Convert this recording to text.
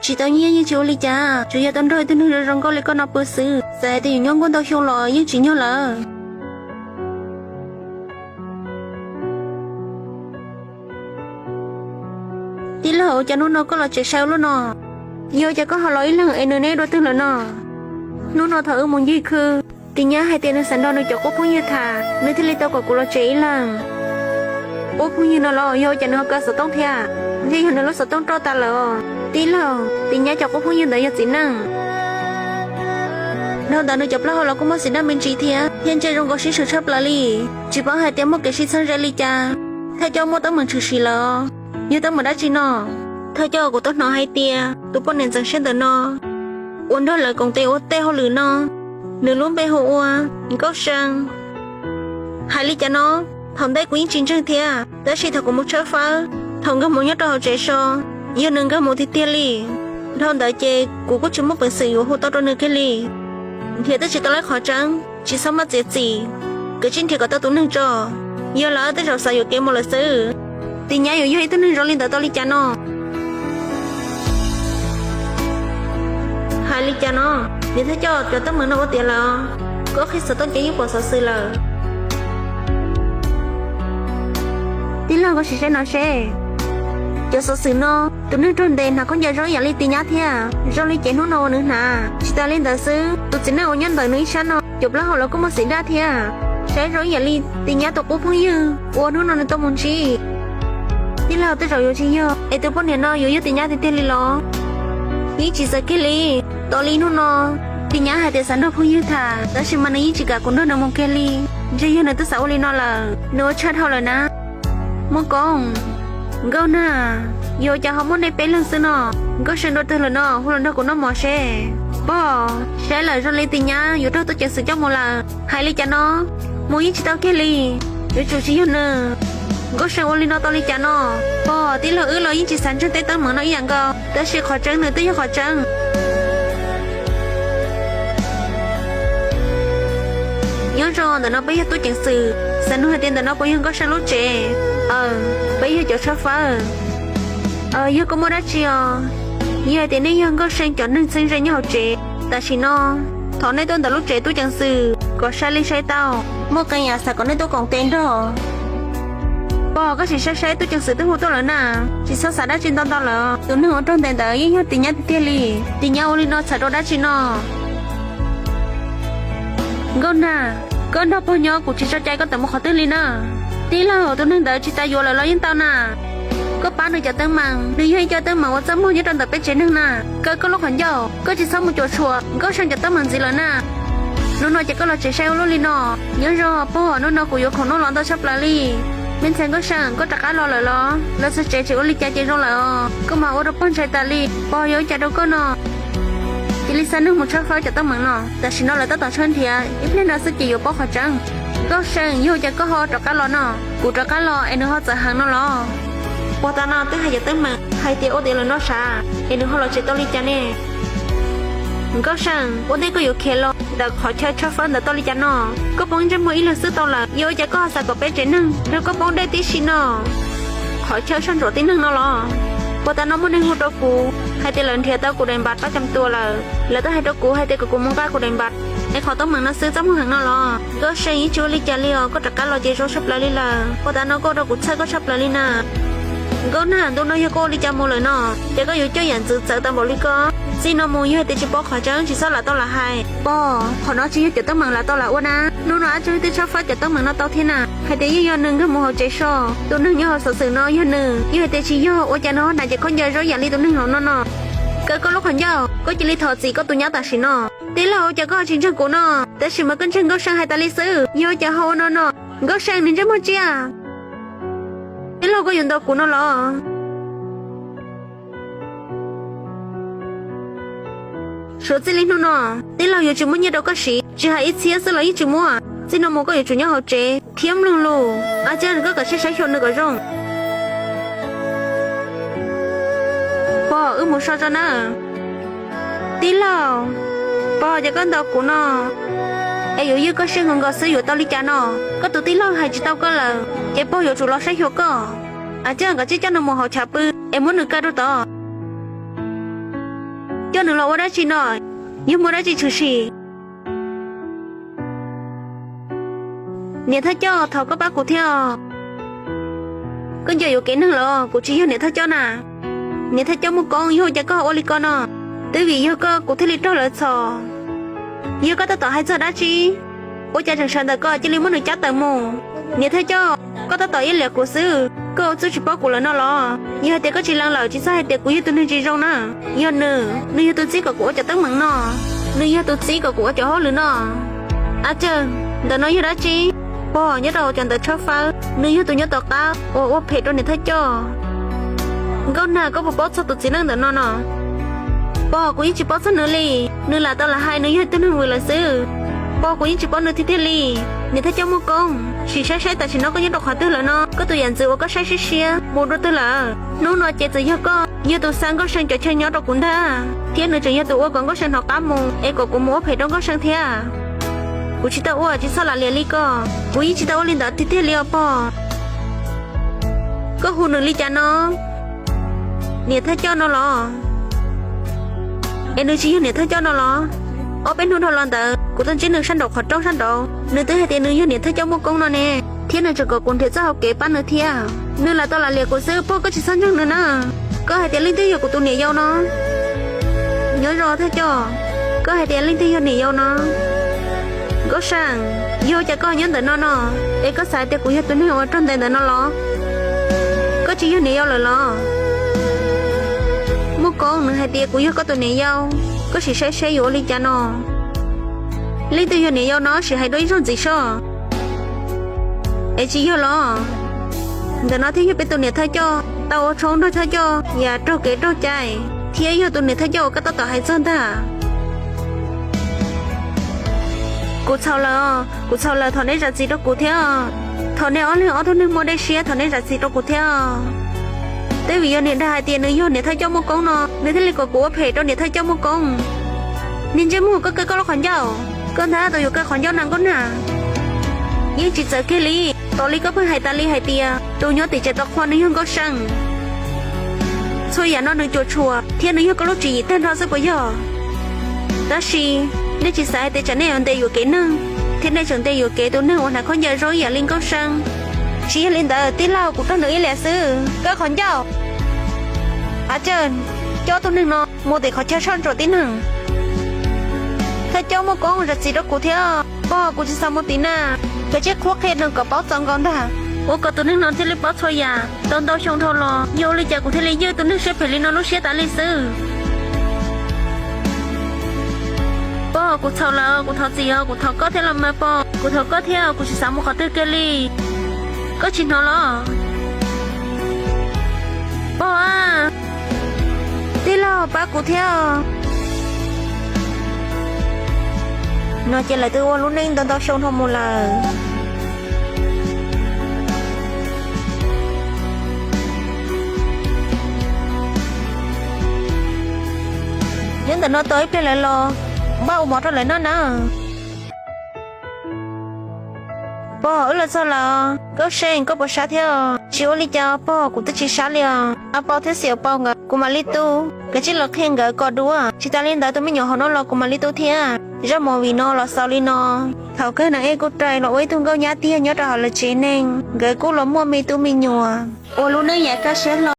Tsis tau nyiaj yeej tsis ua li cas, tsuas yog tau nrog ib tug neeg zoo zoo nkauj li koj no pw xwb, txawm hais tias yuav nyob nkuaj ntau xyoo los yeej tsis nyuaj lawm. Tij laug, ua cas hnub no koj los tsev sai ua luaj no? Yog ua cas koj ho los ib leeg es nws neb dua twg lawm no? Hnub no thaum wb mus ncig khw, Tis Nyab hais tias nws xav nrog nws cov qub phooj ywg tham, nws thiaj li tau kom kuv los tsev ib leeg. Qub phooj ywg no los yog ua cas nws ho kaw xov tooj thiab? Ntshe yog nws lub xov tooj roj tas lawm os. Tij laug, Tis Nyab cov qub phooj ywg ntawd yog txiv neej. Dhau ntawd nws cov plaub hau los kuj muaj xim daj me ntsis thiab, thiab ntsia zoo nkaus sib swm tshaj plaws li. Tsis paub hais tias muaj kev sib txheeb ze li cas. Thawj coj muaj teeb meem tshwm sim lawm os. Yog teeb meem dab tsi no? Thawj coj, kuv tau hnov hais tias tus poj niam ntxeev siab ntawm no uas nrog lawv koom tes ua tej hauj lwm no, nws lub npe hu ua Nkauj See. Hais li cas no? Thaum ntej kuv yeej tsis ntseeg thiab, tab sis thaum kuv mus tshawb fawb, thaum nkag mus nyob rau hauv tsev so, yog nws nkag mus tiag tiag li. Dhau ntawd ces kuv kuj tsis muaj peev xwm yuav hu tau rau nws kiag li. Nrhiav twb tsis tau lawv qhov tseeb, tsis txhob maj txiav txim, kav tsij nrhiav kom tau tus neeg tso. Yog lawv tej zaum xav yuam kev mus lawm xwb. Tis Nyab yuav yog ib tug neeg zoo li ntawd tau li cas no? Hais li cas no? Niam thawj coj, cov teeb meem no ua tiav lawm os. Koj qhia xov tooj ces yeej pom xov xwm lawm. Tij laug, koj sim saib no seb. Cov xov xwm no, tus neeg raug ntes hnav khaub ncaws zoo ib yam li Tis Nyab thiab zoo li cev hnub no uas nws hnav. Tsis tas li ntawd xwb, tus txiv neej uas nyob ntawm nws ib sab no, cov plaub hau los kuj muaj xim daj thiab, saib zoo ib yam li Tis Nyab tus qub phooj ywg uas hnub no nws tau mus ntsib. Tij laug, tej zaum yuav tsis yog es tus poj niam no yuav yog Tis Nyab tiag tiag li los? Yeej tsis txawv kiag li. Tos li hnub no, Tis Nyab hais tias xav nrog phooj ywg tham, tab sis mas nws yeej tsis kam kuv nrog nws mus kiag li. Ntshe yog nws twb xav ua li no lawm, nws ua tshaj dhau lawm na. Muaj Koob, Nkauj Nag, yog ua cas ho muaj nej peb leeg xwb no? Nkauj See dua twg lawm no? Hu los nrog kuv noj mov seb. Pog, saib lawm zoo li Tis Nyab yuav raug tub ceev xwm coj mus lawm. Hais li cas no? Mus yeej tsis tau kiag li. Yuav tsum tsis yog nws. Nkauj See ua li no tau li cas no? Pog, tij laug, wb los yeej tsis xav ntseeg tej teeb meem no ib yam nkaus, tab sis qhov tseeb nws twb yog qhov tseeb. Nyob zoo, ntawm no peb yog tub ceev xwm, xav nug hais tias ntawm no puas yog Nkauj See lub tsev? Aw, peb yog cov tshawb fawb. Aw, yog koj muaj dab tsi os? Yog hais tias nej yog Nkauj See cov neeg txheeb ze nyob hauv tsev, tam sim no thov nej tuaj ntawm lub tsev tub ceev xwm kom saib li saib tau, muaj qee yam xav kom nej tuaj koom tes nrog. Pog, koj sim saib saib tub ceev xwm twb hu tuaj lawm na, tsis txhob xav dab tsi ntau ntau lawm, tus neeg uas raug ntes ntawd yeej yog Tis Nyab tiag tiag li. Tis Nyab ua li no txhawm rau dab tsi no? Nkauj Nag, koj nrog pog nyob kuv tsis tso cai koj tawm mus qhov twg li na. Tij laug, tus neeg ntawd tsis tas yuav lawm los yeej tau na. Koj pab nws cov teeb meem, nws yog ib co teeb meem uas txaj muag nyob rau ntawm peb tsev neeg na. Kaw koj lub qhov ncauj, koj tsis txhob mus cuam tshuam Nkauj See cov teeb meem ntxiv lawm na. Hnub no ces koj los tsev sai ua luaj li no. Nyob zoo pog, hnub no kuv yuav khoom noj los ntau tshaj plaws li. Me ntxhais Nkauj See, koj rov qab los lawm los? Los txog tsev tseem ua li cas ces zoo lawm os. Koj mas ua rau pog ntshai tas li. Pog, yog ua cas rau koj no? Cia li xa neeg mus tshawb fawb cov teeb meem no, tam sim no lawv tab tom tshawb nrhiav, ib pliag no xwb ces yuav paub qhov tseeb. Nkauj See, yog ua cas koj ho rov qab los no? Kuv rov qab los es nws ho txawv heev no los? Puag ta no twb hais cov teeb meem hais tias ua tiav lawm no sav es nws ho los tsev tau li cas ne? Nkauj See, ua ntej koj yuav khiav los ntawm qhov chaw tshawb fawb ntawd tau li cas no? Koj poob ntsej muag ib leeg xwb tau lawm, yog ua cas koj ho xav kom peb tsev neeg nrog koj poob dej tib si no? Qhov chaw soj ntsuam tib neeg no los? Puag ta no muaj neeg hu rau kuv hais tias lawv nrhiav tau kuv daim npav pab cam tua lawm, lawv twb hais rau kuv hais tias kom kuv mus nqa kuv daim npav, es qhov teeb meem no xwb txaj muag heev no los? Nkauj See, yeej tsis ua li cas li os, koj rov qab los ces zoo tshaj plaws li lawm. Puag ta no koj ua rau kuv txhawj koj tshaj plaws li na. Nkauj Nag, ntu no yog koj ua li cas mus lawm no? Ces koj yuav coj yam ntxwv txawv tau npaum li ko. Txij no mus yog hais tias tsis paub qhov tseeb tsis txhob lam tau lam hais. Pog, qhov no tsis yog cov teeb meem lam tau lam ua na. Hnub no Ab Tsuj twb tshawb fawb cov teeb meem no tau thiab na, hais tias yeej yog nws nkag mus hauv tsev so, tus neeg nyob hauv xov xwm no yog nws. Yog hais tias tsis yog, ua cas nws ho hnav cev khaub ncaws zoo yam li tus neeg hauv no no? Kaw koj lub qhov ncauj, koj cia li thov txim koj tus nyab tam sim no. Tij laug, ua cas koj ho tsis ntseeg kuv no, tab sis mas koj ntseeg Nkauj See hais tas li xwb, yog ua cas ho ua no no? Nkauj See, nws ntsej muag tsiaj. Tij laug, koj yuav ntaus kuv no los? Suav txij li hnub no, tij laug yuav tsis muab nyiaj rau koj siv, tsis hais ib txhiab xwb los yeej tsis muab. Txij no mus koj yuav tsum nyob hauv tsev thiab mloog lus. Ab Tsuj, koj kav tsij saib xyuas nws kom zoo. Pog, wb mus so tso nawb. Tij laug, pog, ces koj ntaus kuv no, es yuav ywj koj siab nkaus nkaus xwb yuav tau li cas no? Koj tus tij laug hais tsis tau koj lawm, ces pog yuav tsum los saib xyuas koj. Ab Tsuj, kav tsij coj nws mus hauv chav pw es muab nws kaw rau tod. coj nws los ua dab tsi no? Yog muaj dab tsi tshwm sim? Niam thawj coj, thov koj pab kuv thiab os. Koj nco yuam kev neeg los? Kuv tsis yog niam thawj coj na. Niam thawj coj Muaj Koob, yog ua cas koj ua li ko no? Twb vim yog koj kuv thiaj li raug lawv txhom. Yog koj tab tom hais txog dab tsi? Ua cas tseem sawv ntawm koj cia li muab nws cab tawm mus? Niam thawj coj, koj tab tom iab liam kuv xwb, koj ua txuj tsis paub kuv lawm no los? Yog hais tias koj tsis lees lawm, tsis txhob hais tias kuv yog tus neeg tsis zoo na. Yog nws, nws yog tus txib kom kuv ua cov teeb meem no, nws yog tus txib kom kuv ua cov hauj lwm no. Ab cawg, ntawm no yog dab tsi? Pog, nyob rau cov ntawv tshawb fawb, nws yog tus nyob tom qab uas ua phem rau niam thawj coj. Nkauj Nag, koj puas paub txog tus txiv neej ntawm no no? Pog, kuv yeej tsis paub txog nws li. Nws lam tau lam hais nws yog ib tug neeg vwm lawm xwb. Pog, kuv yeej tsis paub nws tiag tiag li. Niam thawj coj Muaj Koob, sim saib saib tam sim no koj nyob rau qhov twg lawm no? Koj tus yam ntxwv uas koj saib siab siab mus rau twg lawm? Hnub no ces txawm yog koj yog tus xa Nkauj See cov chaw nyob rau kuv ntag, thiab nws tseem yog tus ua kom Nkauj See hnov qab mus es kom kuv mus ua phem rau Nkauj See thiab. Kuv tsis tau ua, tsis txhob lam liam li ko. Kuv yeej tsis tau ua li ntawd tiag tiag li os pog. Koj hu nws li cas no? Niam thawj coj no los? Es nws tsis yog niam thawj coj no los? Ob peb hnub dhau los ntawd kuv tuaj ntsib nws sab nraum qhov rooj sab nraud, nws twb hais tias nws yog niam thawj coj Muaj Koob no ne, thiab nws tseem kom kuv nrhiav txoj hau kev pab nws thiab. Nws lam tau lam liam kuv xwb, pog koj tsis txhob ntseeg nws na. Koj hais tias leej twg yog kuv tus niam yau no? Nyob zoo thawj coj, koj hais tias leej twg yog niam yau no? Nkauj See, yog cas koj nyob ntawm no no, es koj xav hais tias kuv yog tus neeg uas raug ntes ntawm no los? Koj tsis yog niam yau lawm los? Muaj Koob, nws hais tias kuv yog koj tus niam yau, koj sim saib seb yuav ua li cas no. Leej twg yog niam yau no sim hais dua ib zaug ntxiv soj. Es tsis yog los? Ntawm no thiaj yog peb tus niam thawj coj tau ua tshoob nrog thawj coj yam raug kev raug cai, thiab yog tus niam thawj coj uas koj tab tom hais txog ntag. Kuv txhaum lawm, kuv txhaum lawm, thov neb zam txim rau kuv thiab. Thov neb ob leeg ob tug neeg muaj dej siab, thov neb zam txim rau kuv thiab. Twb vim yog niam dag hais tias nws yog niam thawj coj Muaj Koob no, nws thiaj li kom kuv ua phem rau niam thawj coj Muaj Koob. Niag ntsej muag, koj kaw koj lub qhov ncauj, koj ntag tus yuav kaw qhov ncauj na Nkauj Nag. Yeej tsis txawv kiag li, tos li koj pheej hais tas li hais tias tus nyob tim tsev tos qhua nws yog Nkauj See. Txhua yam no nws cuam tshuam thiab nws yog koj lub tswv yim tag nrho xwb puas yog? Tab sis nej tsis xav hais tias tsam nej yuav ntes yuam kev neeg, thiab nej tseem ntes yuam kev tus neeg uas hnav khaub ncaws zoo ib yam li Nkauj See. Tsis yog li ntawd tij laug, kuv raug nws ib liam xwb, kaw qhov ncauj. Ab cawg, coj tus neeg no mus tim qhov chaw soj ntsuam tib neeg. Thawj coj Muaj Koob, zam txim rau kuv thiab, pog kuv tsis xav mus tim na. Kav tsij qhuab qhia nws kom paub txaus nkaus ntag, ua kom tus neeg no thiaj li paub txhua yam. Tau ntau xyoo dhau los yog ua li cas kuv thiaj li ywj tus neeg siab phem li no lub siab tas li xwb. Pog, kuv txhaum lawm, kuv thov txim os, kuv thov koj thiab los mas pog, kuv thov koj thiab, kuv tsis xav mus qhov twg kiag li. Koj tsis hnov los? Pog a, tij laug pab kuv thiab. No ces lawv twb ua lub neej ntau ntau xyoo dhau mus lawm. Nyob ntawm no tos ib pliag lawv los, npaj ua mov rau lawv noj na. Pog, wb los txog lawm. Nkauj See, koj puas sab thiab? Tsis ua li cas pog, kuv twb tsis sab li os. A Pau thiab Xiam Pau nkawd kuv mam li tu. Kav tsij los qhia nkawd kom dua, tsis tas li ntawd tus me nyuam hauv no los kuv mam li tu thiab. Zaj movie no los xaus li no. Thaum kawg neeg ej kuj rais los ua ib tug nkauj nyab tiag nyob rau hauv lawv tsev neeg, nkawd kuj los muaj me tub me nyuam, ua lub neej yav kaj siab hlo.